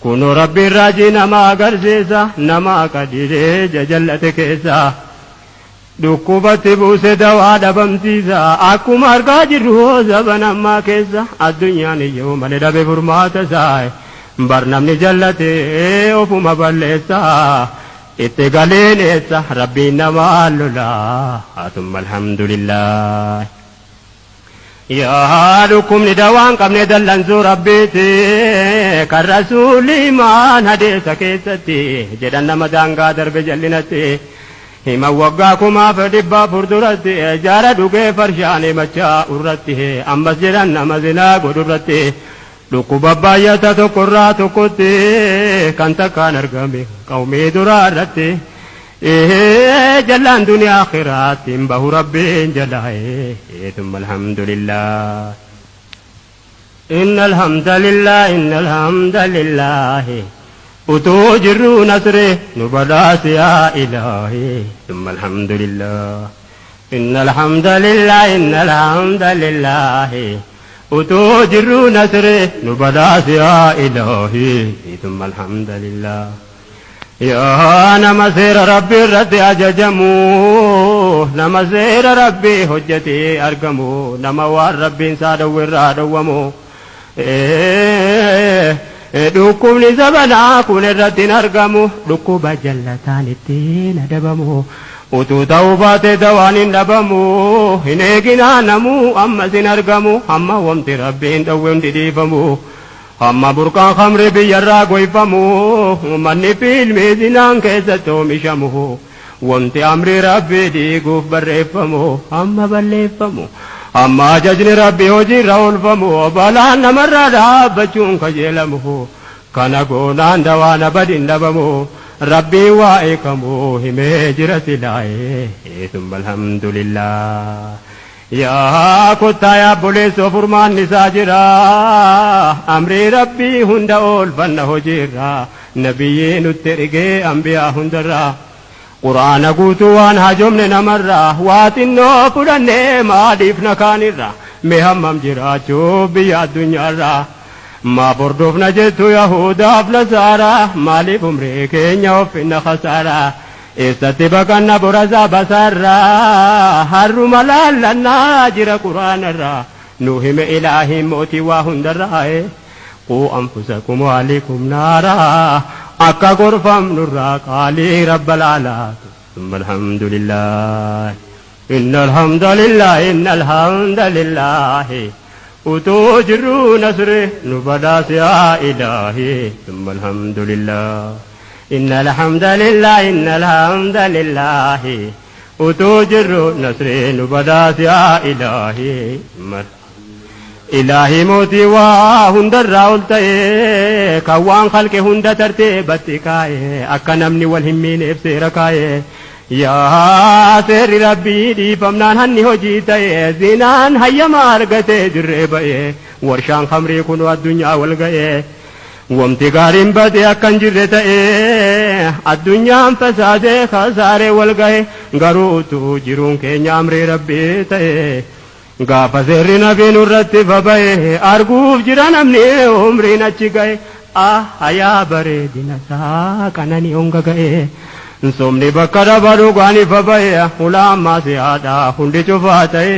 Kunoo Rabbiin raajii nama agarsiisa nama qadiree jajallate keessa. Dhukkubatti buuse dawaa dhabamsiisa akkuma argaa jirru zaban ammaa keessa addunyaan iyyuu malee dhabe furmaata isaa bar namni jallate ofuma balleessa itti galeen eessa Rabbiin namaa lola hatumma alhamdulillah. Yaa dhukkubni dawaan qabne dallansuu Rabbiiti kan rasuulli imaan hadeessa keessatti jedhan nama daangaa darbe jallinatti himan waggaa 1400 duratti jaara dhugee farshaan himachaa urratti ammas jedhan nama zinaa godhurratti dhukkuba baay'ata tokkorraa tokkotti kan takkaan argame qawmii duraa irratti jallaan duniyaa akhiraatti hin bahu Rabbiin jalaa thumma alhamdulillah. Inna alhamdulillah inna alhamdulillah utuu jirruu nasri nu badhaasi yaa ilaahi thumma alhamdulillah. Inna alhamdulillah inna alhamdulillah utuu jirruu nasri nu badhaasi yaa ilaahi thumma alhamdulillah. Yaa nama seera Rabbii irratti ajajamu, nama seera Rabbii hojjetee argamu, nama waan Rabbiin isaa dhowwe irraa dhowwamu. Dhukkubni zabanaa kun irratti hin argamu, dhukkuba jallataan ittiin adabamu. Utuu ta'uu baatee dawaan hin dhabamu, hin eeginaa namuu ammas hin argamu, hamma wamti Rabbiin dhowwe hundi dhiifamu. Hamma burqaan khamri biyyarraa goyfamu, manni fiilmii zinaan keessatti oomishamu, wanti amrii Rabbii diiguuf barreeffamu hamma balleeffamu, hamma ajajni Rabbii hojiirra oolfamu, balaan namarraa dhaabbachuun kajeelamu, kana goonaan dawaan abadin dhabamu, Rabbiin waa'ee kamuu himee jira silaa'ee, thumma alhamdulillah. Yaa kottaa yaa obboleessoo furmaanni isaa jira amrii Rabbii hunda oolfanna hojiirra nabiyyii nutti ergee anbiyaa hundarra Qur'aana guutuu waan haajomne namarra waa xinnoo fudhannee maaliif na kaanirra mee hammam jiraachuu biyya addunyaarra maaf hordofna jettu yahudaaf nasaara maaliif umrii keenya offinna khasaara Eessatti baqanna bor azaaba isaarraa har'uma laallannaa jira qur'aanarraa nu hime ilaahiin mootii waa hundarraa quu anfusakum wa ahlikum naaraa akka gorfamnurraa qaalii rabbal aalaa summa alhamdulillah inna alhamdulillah inna alhamdulillah utuu jirruu nasri nu badhaase yaa ilaahi summa alhamdulillah Inna alhamdulillah inna alhamdulillah utuu jirru nasrii nu badhaasi yaa ilaahi. Ilaahi mootii waa hundarraa ol ta'e kan waan khalqe hunda tartiibatti kaa'e akka namni wal hin miineef seera kaa'e. Yaa seerri Rabbii dhiifamnaan hanni hojii ta'e zinaan hayyama argatee dirree ba'e warshaan khamrii kunoo addunyaa wal ga'e. Wamti gaariin bade akka hin jirre ta'e addunyaan fasaadee kasaaree wal gahe garuu utuu jiruun keenya amrii Rabbii ta'e gaafa seerri nabii nurratti baba'e arguuf jira namni umriin achi gahe ah hayaa bareedina isaa qananii honga ga'e sobni bakka dhaba dhugaan ifa ba'e hulaan maasiyaadha hundi cufaa ta'e.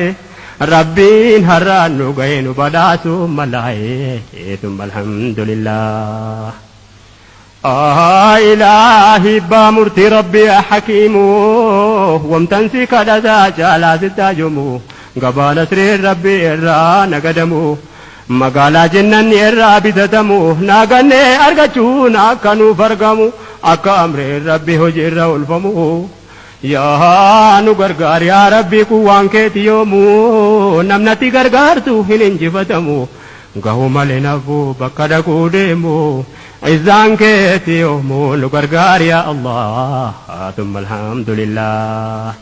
Rabbiin har'aan nu gahe nu badhaasu malaa'ee thumma alhamdulillah. Ilaahi abbaa murtii Rabbii hakiimu wamtan si kadhataa caalaa sitti hajomu gabaa nasriin Rabbii irraa nagadamu magaalaa jennanni irraa bitatamu nagannee argachuun akka nuuf argamu akka amriin Rabbii hojiirra oolfamu. Yaa nu gargaar yaa Rabbii kun waan keeti yoomuu namnatti gargaartu hin injifatamu gahu malee nafu bakka dhaquu deemu izzaan keeti yoomuu nu gargaar yaa Allah thumma alhamdulillah.